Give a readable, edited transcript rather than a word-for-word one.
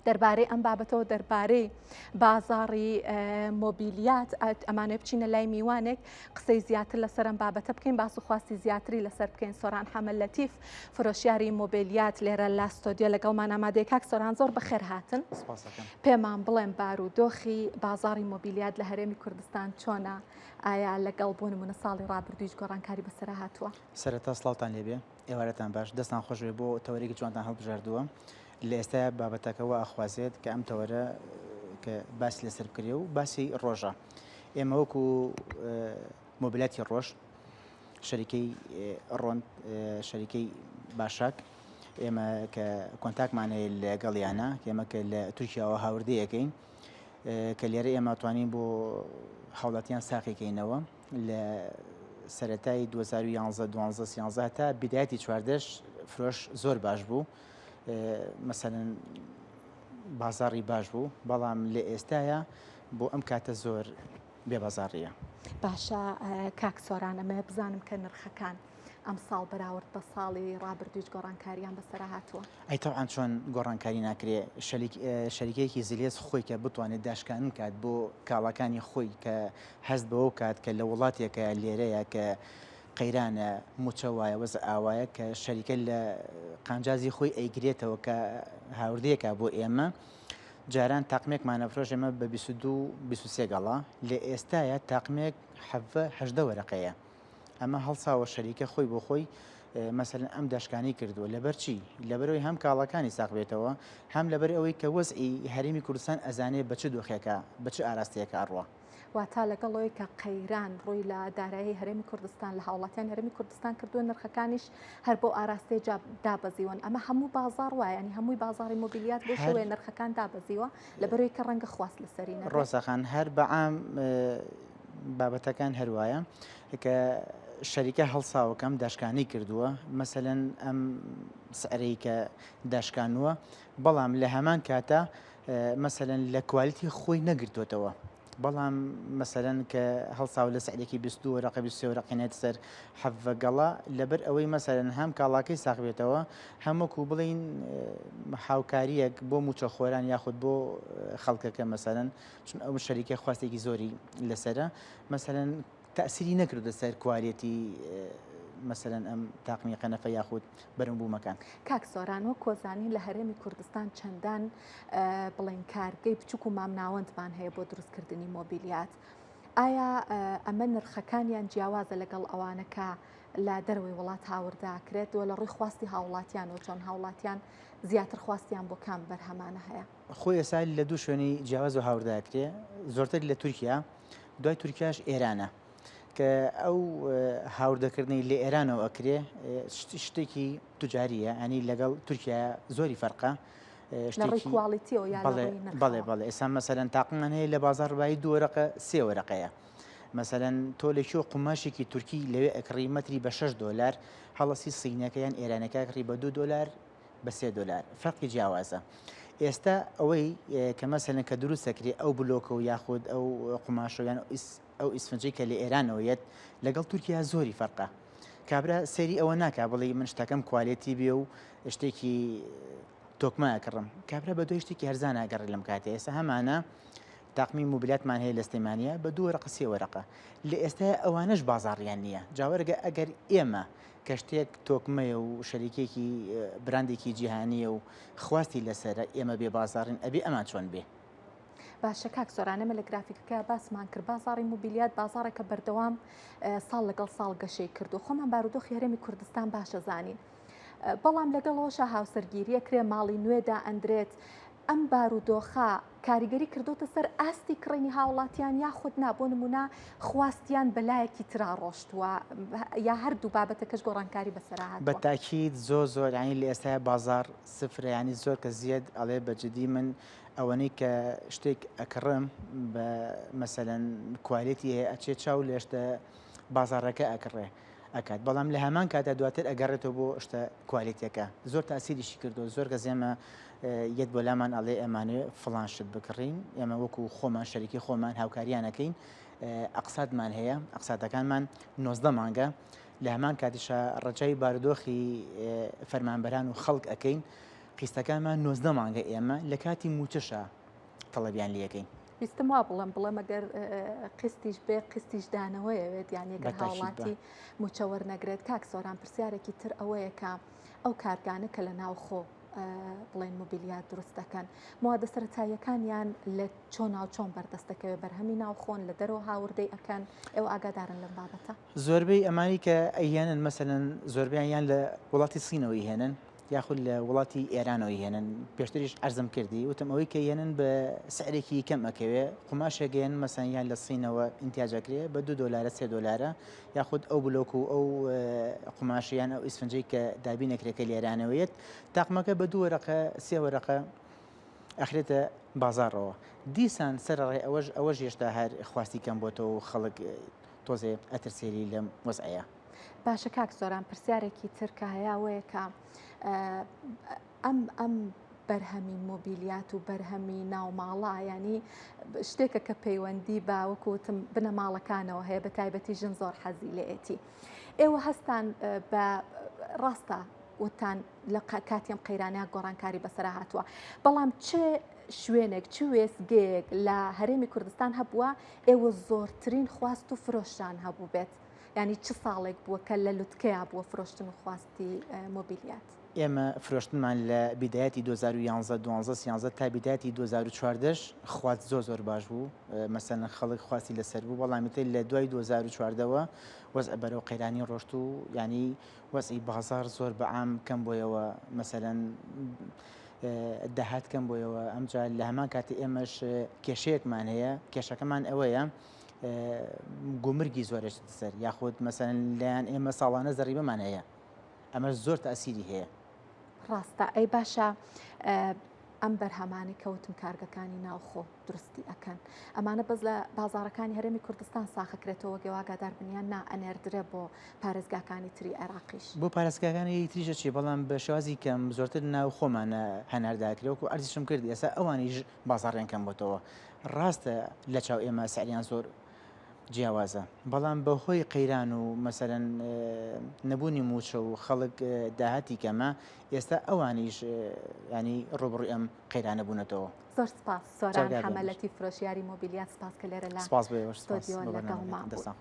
دەربارەی ئەم بابەتەوە دەربارەی بازاڕی مۆبیلیات ئەمانەوێ بچینە لای میوانێک قسەی زیاتر لەسەر ئەم بابەتە بکەین باس و خواستی زیاتری لەسەر بکەین سۆران حەمە لەتیف فرۆشیاری مۆبیلیات لێرە لە ستۆدیۆ لەگەڵمان ئامادەیە کاک سۆران زۆر بەخێر هاتن پێمان بڵێن بارودۆخی بازاڕی مۆبیلیات لە هەرێمی کوردستان چۆنە ئایا لەگەڵ بۆ نمونە ساڵی ڕابردوویش گۆڕانکاری بەسەرا هاتووە؟ سەرەتا سڵاوتان لێبێ ئێوارەتان باش دەستان خۆش بێ بۆ تەوەرێکی جوانتان هەڵبژاردووە لە ئێستایا بابەتەکە وا ئەخوازێت کە ئەم تەوەرە کە باسی لەسەر بکرێ و باسی ڕۆژە ئێمە وەکو مۆبیلاتی ڕۆژ شەریکەی ڕۆن شەریکەی باشاک ئێمە کە کۆنتاکمان هەیە لەگەڵیانە ئێمە کە لە تورکیاوە هاوردەیەکەین کە لێرە ئێمە توانین بۆ هاوڵاتیان ساقیکەینەوە لە سەرەتای 2011 12 13 هەتا بدایەتی چواردەش فرۆش زۆر باش بوو مەسەلەن بازاڕی باش بوو بەڵام لە ئێستایا بۆ ئەم کاتە زۆر بێ بازاڕیە. باشە کاک سۆران ئەمەوێ بزانم کە نرخەکان ئەمساڵ بەراورد بە ساڵی ڕابردوو هیچ گۆڕانکاریان بەسەرا هاتووە؟ ئەی تەبعەن چۆن گۆڕانکاری ناکرێ شەریکەیەکی زلهێز خۆی کە بتوانێت داشکانن کات بۆ کاڵاکانی خۆی کە هەست بەوە بکات کە لە وڵاتێکە لێرەیە کە قەیرانە موچە وایە وەزع ئاوایە کە شەریکە لە قانجازی خۆی ئەیگرێتەوە کە هاوردەیەکە بۆ ئێمە جاران تاقمێکمان ئەفرۆشت ئێمە بە 22 23 گەڵا لە ئێستاە تاقمێک حەڤە هەژدە وەرەقەیە ئەمە هەڵساوە شەریکە خۆی بۆ خۆی مەسەلەن ئەم داشکانی کردووە لەبەر چی لەبەرەوەی هەم کاڵاکانی ساغ بێتەوە هەم لەبەر ئەوەی کە وەزعی هەرێمی کوردستان ئەزانێ بە چ دۆخێکە بە چ ئاراستەیەکە ئەڕوا. واتا لەگەڵ ئەوەی کە قەیران ڕووی لە دارایی هەرێمی کوردستان لە هاوڵاتیان هەرێمی کوردستان کردووە نرخەکانیش هەر بۆ ئاراستەی دابەزیون ئەمە هەموو بازاڕ وایە ینی هەمووی بازاڕی مۆبیلیات بۆ شێوەیە نرخەکان دابەزیوە لەبەرەوەی کە ڕەنگە خواست لەسەری نەبێت. ڕۆزەخان هەر بەعام بابەتەکان هەروایە کە شەریکە هەڵساوەکەم داشکانی کردووە مەسەلەن ئەم سعرەی کە داشکانووە بەڵام لە هەمان کاتە مەسەلەن لە کوالیتی خۆی نەگرتوێتەوە بەڵام مەسەلەن کە هەڵساو لە سعرێکی 22 وەرەقە 23 وەرەقی نێت سەر حەڤە گەڵا لەبەر ئەوەی مەسەلەن هەم کاڵاکەی ساغ بێتەوە هەم وەکو بڵین هاوکاریەک بۆ موچەخۆران یاخود بۆ خەڵکەکە مەسەلەن چون ئەو شەریکە خواستێکی زۆری لەسەرە مەسەلەن تەئسیری نەکردوتە سەر کوالێتی مەسەلەن ئەم تاقمی قەنەفە یاخود بەرنبوومەکان. کاک سۆران وەک کۆزانین لە هەرێمی کوردستان چەندان بڵێن کارگەی بچوک و مامناوەندمان هەیە بۆ دروستکردنی مۆبیلیات ئایا ئەمە نرخەکانیان جیاوازە لەگەڵ ئەوانە کە لە دەرەوەی وڵات هاورداکرێت و لە ڕووی خواستی هاوڵاتیان و چۆن هاوڵاتیان زیاتر خواستیان بۆ کام بەرهەمانە هەیە؟ خۆی ئێستا لە دوو شوێنی جیاوازەوە هاورداکرێ زۆرتر لە تورکیا دوای تورکیاش ئێرانە کە ئەو هاوردەکردنەی لە ئێرانەوە ئەکرێ شتێکی توجاریە ئەنی لەگەڵ تورکیا زۆری فەرقە شتێکی کواڵیتیەوە یا بەڵێ بەڵێ ئێستا مەسەلەن تاقمان هەیە لە بازاڕ بایی دوو وەرەقە سێ وەرەقەیە مەسەلەن تۆ لە کوێ قوماشێکی تورکی لەوێ ئەکڕی مەتری بە 6 دۆلار هەڵەسی سینەکە یان ئێرانەکە ئەکڕی بە 2 دۆلار بە سێ دۆلار فەرقی جیاوازە ئێستا ئەوەی کە مەسەلەن کە دروست دەکرێ ئەو بلۆکە و یاخود ئەو قوماشە یان ئەو ئیسفنجەی کە لە ئێرانەوە یەت لەگەڵ تورکیا زۆری فەرقە کابرا سەیری ئەوە ناکا بڵێ من شتەکەم کوالێتی بێ و شتێکی تۆکمە ئەکڕم کابرا بە دوای شتێکی هەرزان ئەگەڕێ لەم کاتێ ئێستا هەمانە تاقمی موبلاتمان هەیە لە سلێمانە بە دوو وەرەقە سێ وەرەقە لە ئێستا ئەوانەش بازاڕیان نییە جاوەرگە ئەگەر ئێمە کە شتێک تۆکمەیە و شەریکێکی براندێکی جیهانییە و خواستی لەسەرە ئێمە بێ بازاڕین ئەبێ ئەمان چۆن بێ؟ باشە کاک سۆران ئێمە لە گرافیکەکە باسمان کرد بازاڕی موبیلیات بازاڕێکە بەردەوام ساڵ لەگەڵ ساڵ گەشەی کردو خۆمان بارودۆخی هەرێمی کوردستان باشە زانین بەڵام لەگەڵەوەشە هاوسەرگیریە کرێ ماڵی نوێدا ئەندرێت ئەم بارودۆخە کاریگەری کردۆتە سەر ئاستی کڕینی هاوڵاتیان یاخود نا بۆ نمونە خواستیان بەلایەکی ترا ڕۆشتووە یا هەردوو بابەتەکەش گۆڕانکاری بەسەرا هاتووە؟ بە تاکید زۆر زۆر یانی لە ئێستایا بازاڕ سفرە یانی زۆر کەس یەت ئەڵێ بە جدی من ئەوەنەی کە شتێک ئەکڕم بە مەسەلەن کوالێتی هەیە ئەچێ چاو لە شتە بازاڕەکە ئەکڕێ ئەکات بەڵام لە هەمان کاتا دواتر ئەگەڕێتەوە بۆ شتە کوالێتیەکە زۆر تاسیریشی کردو زۆر کەس ئێمە یەت بۆ لامان ئەڵێ ئەمانەوێ فڵان شت بکڕین ئێمە وەکو خۆمان شەریکی خۆمان هاوکاریانەکەین ئەقسادمان هەیە ئەقسادەکانمان 90 مانگە لە هەمان کاتیشا ڕەچاوی بارودۆخی فەرمانبەران و خەڵک ئەکەین. قیستەکانمان 19 مانگە ئێمە لە کاتی موچەشا تەڵەبیان لێکەین. ویستم وا بڵێم بڵێم ئەگەر قیستیش بێ قیستیش دانەوەیە وێت یان یەگەر هاوڵاتی موچە وەرنەگرێت کاک سۆران پرسیارێکی تر ئەوەیە کە ئەو کارگانە کە لە ناوخۆ بڵێن مۆبیلیات دروست دەکەن موادە سەرەتاییەکانیان لە چۆن ناو چۆن بەردەست دەکەوێت بەرهەمی ناوخۆن لە دەرەوە هاوردەی ئەکەن ئێوە ئاگادارن لەم بابەتە؟ زۆربەی ئەمانی کە ئەیهێنن مەسەلەن زۆربیان یان لە وڵاتی سینەوە ئیهێنن یاخود لە وڵاتی ئێرانەوە ئیهێنن پێشتریش عەرزم کردی وتم ئەوەی کە یێنن بە سعرێکی کەم ئەکەوێ قوماشێک یێن مەسەن یان لە سینەوە ئینتاج ئەکرێ بە دو دۆلارە سێ دۆلارە یاخود ئەو بلۆک و ئەو قوماشە یان ئەو ئیسفنجەی کە دابین ئەکرێ کە لە ئێرانەوە یەت تاقمەکە بە دوو وەرەقە سێ وەرەقە ئەخرێتە بازاڕەوە دیسان سەرەڕای ئەوەش ئەوەش هێشتا هەر خواستی کەم بۆتەوە و خەڵک تۆزێ ئەترسێری لەم وەزعەیە. باشە کاک سۆران پرسیارێکی تر کە هەیە ئەوەیە کە ئەم ئەم بەرهەمی مۆبیلیات و بەرهەمی ناوماڵە ینی شتێکە کە پەیوەندی بە وەکوتم بنەماڵەکانەوە هەیە بە تایبەتی ژن زۆر حەزی لێتی ئێوە هەستان بە ڕاستە وتان لە کاتیم قەیرانە گۆڕانکاری بەسرا هاتووە بەڵام چ شوێنێک چ وێستگەیەک لە هەرێمی کوردستان هەبووە ئێوە زۆرترین خواست و فرۆشتان هەبوو بێت ینی چ ساڵێک بووە کە لە لوتکەیا بووە فرۆشتن و خواستی مۆبیلیات؟ ئێمە فرۆشتنمان لە بیدایەتی 2011 12 13 تا بیدایەتی 2014 خواست زۆر زۆر باش بوو مەسەلەن خەڵک خواستی لەسەر بوو بەڵام ئیتر لە دوای 2014ەوە وەزع بەرەو قەیرانی ڕۆشت و یانی وەزعی بازاڕ زۆر بە عام کەم بۆیەوە مەسەلەن داهات کەم بۆیەوە ئەمجا لە هەمان کاتی ئێمەش کێشەیەکمان هەیە کێشەکەمان ئەوەیە گومرگی زۆر ئەچێتە سەر یاخود مەسەلەن لایەن ئێمە ساڵانە زەریبەمان هەیە ئەمەش زۆر تاسیری هەیە. ڕاستە ئەی باشە ئەم بەرهەمانەی کەوتم کارگەکانی ناوخۆ دروستی ئەکەن ئەمانە بەس لە بازارەکانی هەرێمی کوردستان ساخەکرێتەوە وەک ئاگادار بن یان نا ئەنێردرێ بۆ پارێزگاکانی تری عێراقیش؟ بۆ پارێزگاکانی تریش ئەچێ بەڵام بە شێوازی کەم زۆرتر ناو خۆمانە هەناردە ئەکرێ وەکو عەرزیشم کرد ئێستا ئەوانیش بازاڕیان کەم بۆتەوە ڕاستە لە چاو ئێمە سعریان زۆر جیاوازە بەڵام بەهۆی قەیران و مەسەلەن نەبوونی مووچە و خەڵک داهاتی کەمە ئێستا ئەوانیش ینی ڕوبڕی ئەم قەیرانە بوونەتەوە. زۆر سپاس سۆران حەمە لەتیف فرۆشیاری مۆبیلیات سپاس کە لێرە لە ستۆدیۆ لەگەڵمان بوون.